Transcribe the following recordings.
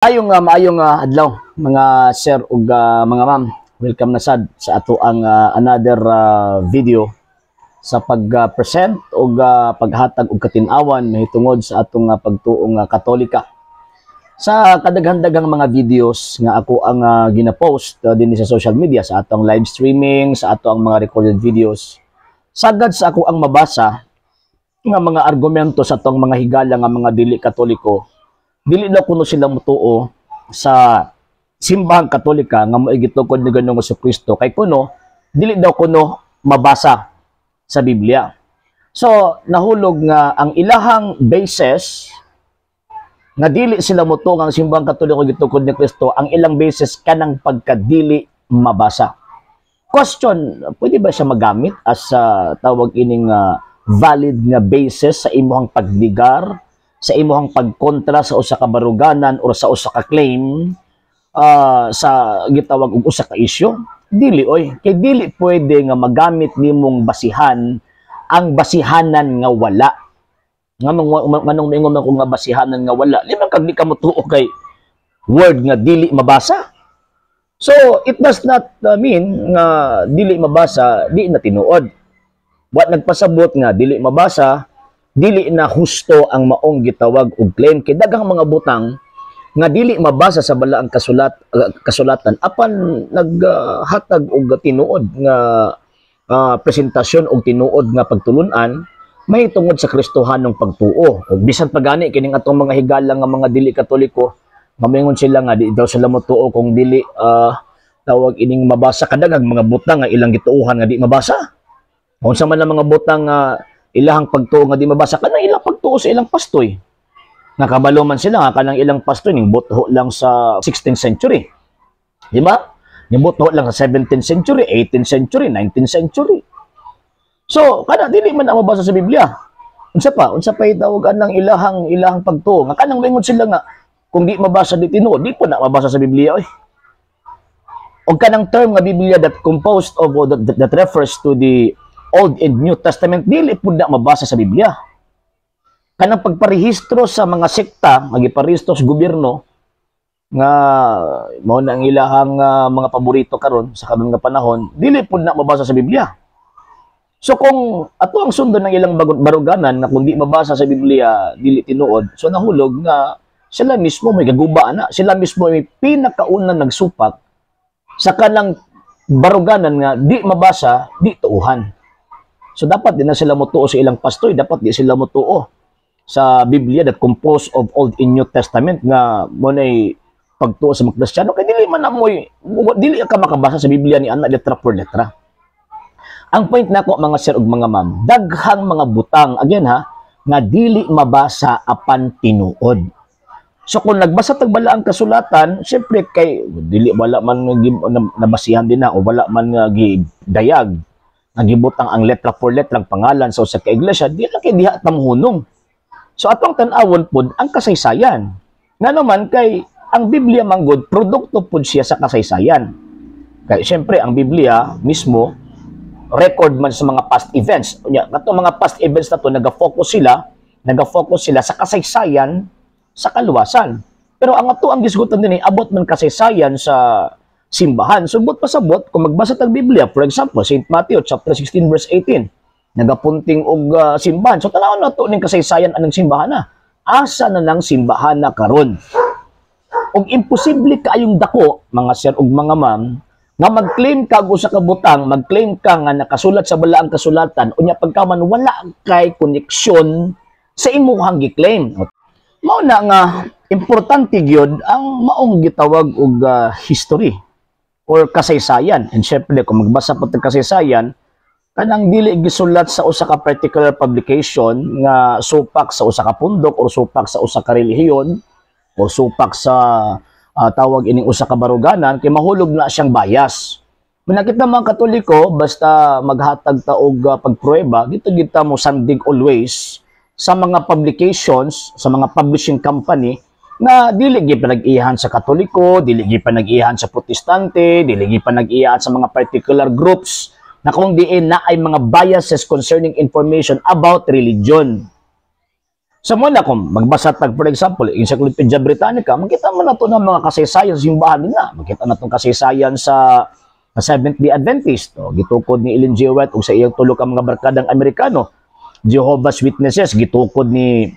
Maayong adlaw, mga sir ug mga ma'am. Welcome na sad sa ato ang another video sa pag-present ug paghatag og katin-awan mahitungod sa atong pagtuong Katolika. Sa kadaghan-daghang mga videos nga ako ang gina-post dinhi sa social media, sa atong live streaming, sa ato ang mga recorded videos, sagad sa ako ang mabasa nga mga argumento sa atong mga higala nga mga dili Katoliko, dili daw kuno sila mutuo sa Simbahang Katolika nga mo'y gitukod ni Ginoong Kristo kay kuno dili daw kuno mabasa sa Biblia. So nahulog nga ang ilahang basis nga dili sila mutuo nga ang Simbahang Katoliko gitukod ni Kristo, ang ilang basis kanang pagkadili mabasa. Question, pwede ba siya magamit as tawag ining valid nga basis sa imuhang pagdigar, sa imuhang pagkontra sa usa ka baruganan or sa usa ka claim sa gitawag og usa ka isyu? Dili oy, kay dili pwede nga magamit nimong basihan ang basihanan nga wala. Nganong moingon man ko nga basihanan nga wala? Di man kag di ka motuo kay word nga dili mabasa. So, it does not mean nga dili mabasa, di na tinuod. Wa nagpasabot nga dili mabasa, dili na husto ang maong gitawag og claim, kay daghang mga butang nga dili mabasa sa balaang kasulatan apan naghatag og tinuod nga presentasyon og tinuod nga pagtulun-an mahitungod sa Kristohanong pagtuo. Ug bisan pa gani kining atong mga higala nga mga dili Katoliko, mamingon sila nga di daw sila motuo kung dili tawag ining mabasa, kadaghang mga butang nga ilang gituohan nga di mabasa. Unsa man ang mga butang nga ilahang pagtuo nga di mabasa? Kanang ilang pagtuo sa ilang pastoy. Nakabalo man sila nga kanang ilang pastoy ning butho lang sa 16th century. Di ba? Ning butho lang sa 17th century, 18th century, 19th century. So, kana dili man na mabasa sa Biblia. Unsa pa? Unsa pa itawag anang ilahang pagtuo? Nga kanang moingon sila nga kung di mabasa, di tinuod, di po na mabasa sa Biblia oy. Og kanang term nga Biblia that composed of or that refers to the Old and New Testament, dili pud na mabasa sa Biblia. Kanang pagparehistro sa mga sekta, magiparehistro sa gobyerno nga mao na ang ilahang mga paborito karon sa karon nga panahon, dili pud na mabasa sa Biblia. So kung ato ang sundon ng ilang baruganan nga kung di mabasa sa Biblia, dili tinuod, so nahulog nga sila mismo may gaguba na, sila mismo may pinakaunang nagsupak sa kanang baruganan nga di mabasa, di tuuhan. So dapat di na sila motuo sa ilang pastoy, dapat di sila motuo sa Biblia that composed of Old and New Testament nga mo nay pagtuo sa mga Kristiyano, kay dili man amoy dili ka makabasa sa Biblia ni ana letra por letra. Ang point nako, mga sir ug mga ma'am, daghang mga butang again ha nga dili mabasa apan tinuod. So kung nagbasa tag balaang kasulatan, syempre kay dili wala man nabasihan din na o wala man nga gidayag nga gibutang ang letra por letra ang pangalan sa usa ka iglesia, di lang kay diha tamuhunong. So atong tan-awon pod ang kasaysayan. Nga naman kay ang Biblia manggod produkto pod siya sa kasaysayan. Kay syempre ang Biblia mismo record man sa mga past events. Unya, katong mga past events na to naga-focus sila sa kasaysayan sa kaluwasan. Pero ang ato ang gisgutan din ay abot man kasaysayan sa simbahan. So buot pasabot kung magbasa tag Biblia, for example, St. Matthew chapter 16 verse 18, nagapunting og simbahan. So tan-awon nato ning kasaysayan anang simbahan na. Asa na nang simbahan na karon? Og imposible kaayong dako, mga sir ug mga ma'am, nga mag-claim ka og usa ka butang, mag-claim ka nga nakasulat sa balaang kasulatan, unya pagkaman wala kay koneksyon sa imuhang gi-claim. Mao na nga importante gyud ang maong gitawag og history or kasaysayan. And syempre kung magbasa po tag kasaysayan, kanang dili gisulat sa usa ka particular publication nga supak sa usa ka pundok or supak sa usa ka relihiyon o supak sa tawag ining usa ka baruganan, kay mahulog na siyang bias. Manakita mga Katoliko, basta maghatag ta og pagpruweba, dito kita mo sandig always sa mga publications, sa mga publishing company na dili gyud panag-iyahan sa Katoliko, dili gyud panag-iyahan sa Protestante, dili gyud panag-iyahan sa mga particular groups na kung diin na ay mga biases concerning information about religion. Sa muna, kung magbasa tag, for example, Encyclopedia Britannica, makita mo na to ng mga kasaysayan sa simbahan nila. Makita na itong kasaysayan sa Seventh-day Adventist. O, gitukod ni Ellen G. White ug sa iyang tulo ka mga barkadang Amerikano. Jehovah's Witnesses, gitukod ni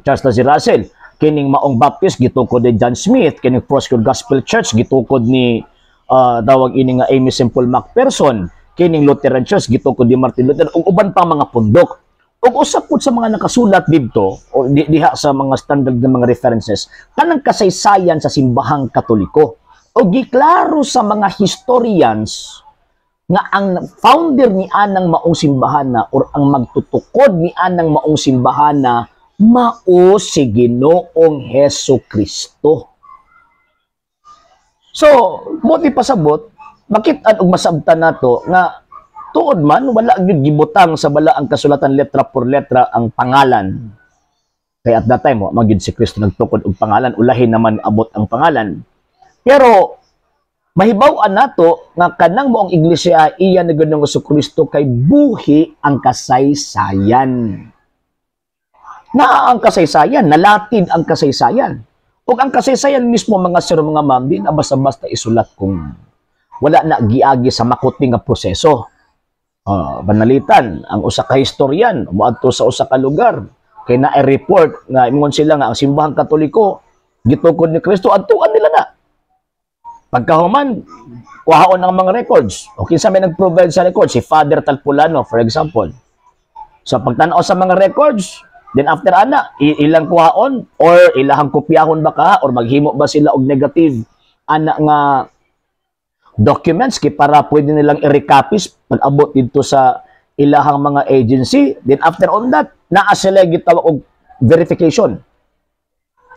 Charles Taze Russell. Kining Maong Baptist, gitukod ni John Smith. Kining Foursquare Gospel Church, gitukod ni tawag ini nga Aimee Semple McPherson. Kining Lutheran Church, gitukod ni Martin Luther. Ug uban pa mga pundok. Ug usa pud sa mga nakasulat didto o diha sa mga standard ng mga references kanang kasaysayan sa Simbahang Katoliko. O giklaro sa mga historians nga ang founder ni anang maong simbahan na or ang magtutukod ni anang maong simbahan na mao si Ginoong Heso Kristo. So, mo ti pasabot, makit-an og masabtan nato nga tuod man wala gyud gibutang sa Balaang Kasulatan letra por letra ang pangalan. Kaya at that time, wa man gyud si Kristo nagtukod og pangalan, ulahin naman abot ang pangalan. Pero mahibaw-an nato nga kanang maong iglesia iya ni Ginoong Kristo kay buhi ang kasaysayan. Naa ang kasaysayan, nalatid ang kasaysayan. Ug ang kasaysayan mismo, mga sir, mga ma'am, di na basta-basta isulat kung wala na giagi sa makuti nga proseso. Banalitan, ang usa ka historian moadto sa usa ka lugar kay na-report nga ingon sila nga ang Simbahang Katoliko gitukod ni Kristo, adtuan nila na. Pagkahuman, kuhaon ang mga records. O kinsa may nag-provide sa records? Si Father Talpulano, for example. So pagtan-aw sa mga records, then after ana, ilang kuhaon or ilahang kopyahon ba ka or maghimo ba sila og negative ana nga documents kay para pwede nilang i-recopies pag abot dito sa ilahang mga agency. Then after on that, naa sila gitawag og verification.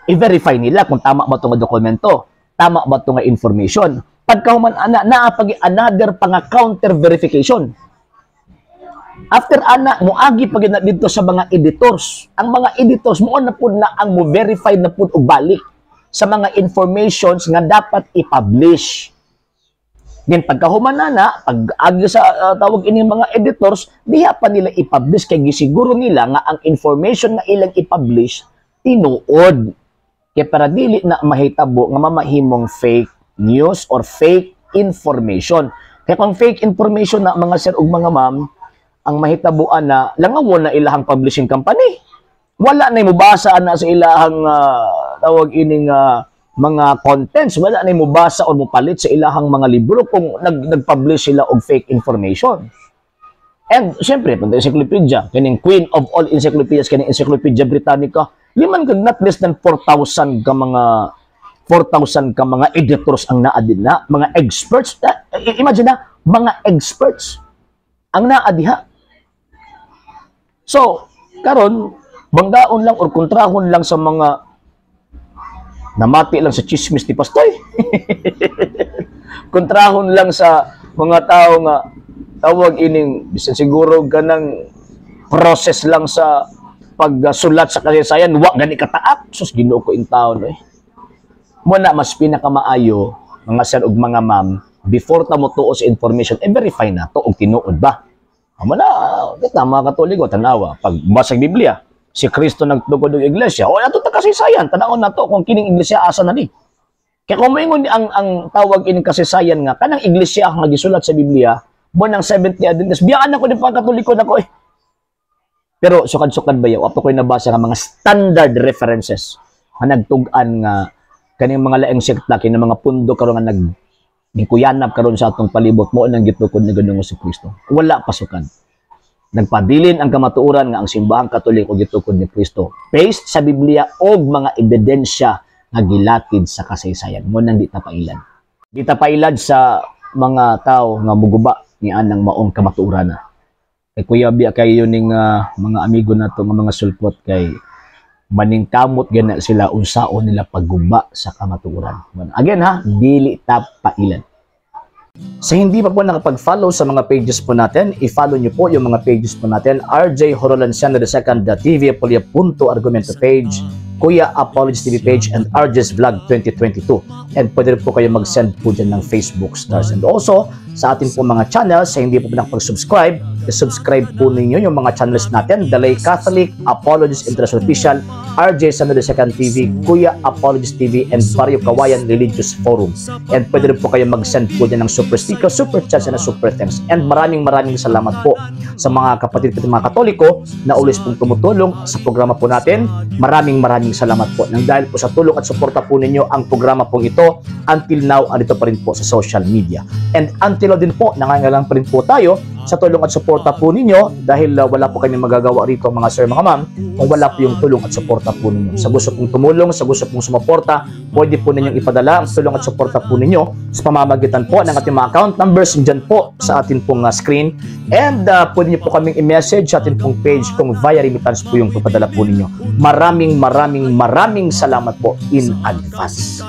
I-verify nila kung tama ba itong dokumento, tama ba itong information. Pagkahuman ana, naa pag another pa nga counter verification. After ana, muagi pa na dito sa mga editors. Ang mga editors mo na pud na ang mo verify na pud og balik sa mga informations nga dapat i-publish. Then pagkahuman na na, pag agi sa tawag ini mga editors, diha pa nila i-publish kay gisiguro nila nga ang information nga ilang i-publish tinuod. Kaya para dili na mahitabo nga mamahimong fake news or fake information. Kaya kung fake information na, mga sir ug mga ma'am, ang mahitabuan na langawon na ilahang publishing company. Wala na mobasa na sa ilahang tawag ining mga contents, wala na mobasa o mopalit sa ilahang mga libro kung nag-publish sila og fake information. And siyempre, pag encyclopedia, kining queen of all encyclopedias, kining Encyclopedia Britannica, liman kag not less than 4,000 ka mga editors ang naa din na, mga experts. Imagine na, mga experts ang naa diha. So, karon banggaon lang or kontrahon lang sa mga namati lang sa chismis ni Pastoy. Kontrahon lang sa mga tao nga tawag ining bisan siguro ganang process lang sa pagsulat sa kasaysayan, wa gani kataak. Sus, Ginoo ko in taon eh. Mo na mas pinakamaayo, mga sir ug mga ma'am, before ta mo tuo sa information, i-verify na to og tinuod ba. Amo na kita mga Katoliko, tanawa pag basag Biblia, si Kristo nagtukod og iglesia. O ato ta kasaysayan, tan-awon nato kung kining iglesia asa na ni. Kaya kung moingon ang tawag ining kasaysayan nga kanang iglesia nga gisulat sa Biblia mo ng Seventh Day Adventist, biyaan ako ni pagkatoliko nako eh. Pero sukad-sukad ba yaw, ato ko'y nabasa nga mga standard references nga nagtug-an nga kaning mga laing sekta, kini mga pundo karon nga nag gikuyanap karon sa atong palibot mo nang gitukod ni Ginoong Kristo. Wala pasukan. Nagpabilin ang kamatuoran nga ang Simbahang Katoliko gitukod ni Kristo based sa Biblia og mga ebidensya nga gilatid sa kasaysayan. Mo nang di ta pailad. Di ta pailad sa mga tao nga muguba ni anang maong kamatuoran na. Kay kuya biya kayo ning mga amigo nato nga mga sulpot kay maningkamot gana sila unsaon nila pagguba sa kamatuoran. Again ha, dili ta pailad. Sa hindi pa po nakapag-follow sa mga pages po natin, i-follow nyo po yung mga pages po natin: RJ Horolanciano II, the TV Apolia Punto Argumento page, Kuya Apology TV page, and RJ's Vlog 2022. And pwede rin po kayo mag-send po dyan ng Facebook stars. And also, sa atin po mga channels, sa hindi po nakapag-subscribe, I-subscribe po ninyo yung mga channels natin, The Lay Catholic, Apologist International Official, RJ San Second TV, Kuya Apologist TV, and Barrio Kawayan Religious Forum. And pwede rin po kayo mag-send po dyan ng super sticker, super chat, and super thanks. And maraming maraming salamat po sa mga kapatid ko, mga Katoliko na always pong tumutulong sa programa po natin. Maraming maraming salamat po. Nang dahil po sa tulong at suporta po ninyo, ang programa pong ito until now andito pa rin po sa social media. And until now din po, nangangailangan pa rin po tayo sa tulong at suporta po ninyo dahil wala po kami magagawa rito, mga sir, mga ma'am, kung wala po yung tulong at suporta po ninyo. Sa gusto pong tumulong, sa gusto pong sumuporta, pwede po ninyong ipadala ang tulong at suporta po ninyo sa pamamagitan po ng ating mga account numbers dyan po sa atin pong screen. And pwede niyo po kaming i-message sa atin pong page kung via remittance po yung papadala po ninyo. Maraming maraming maraming salamat po in advance.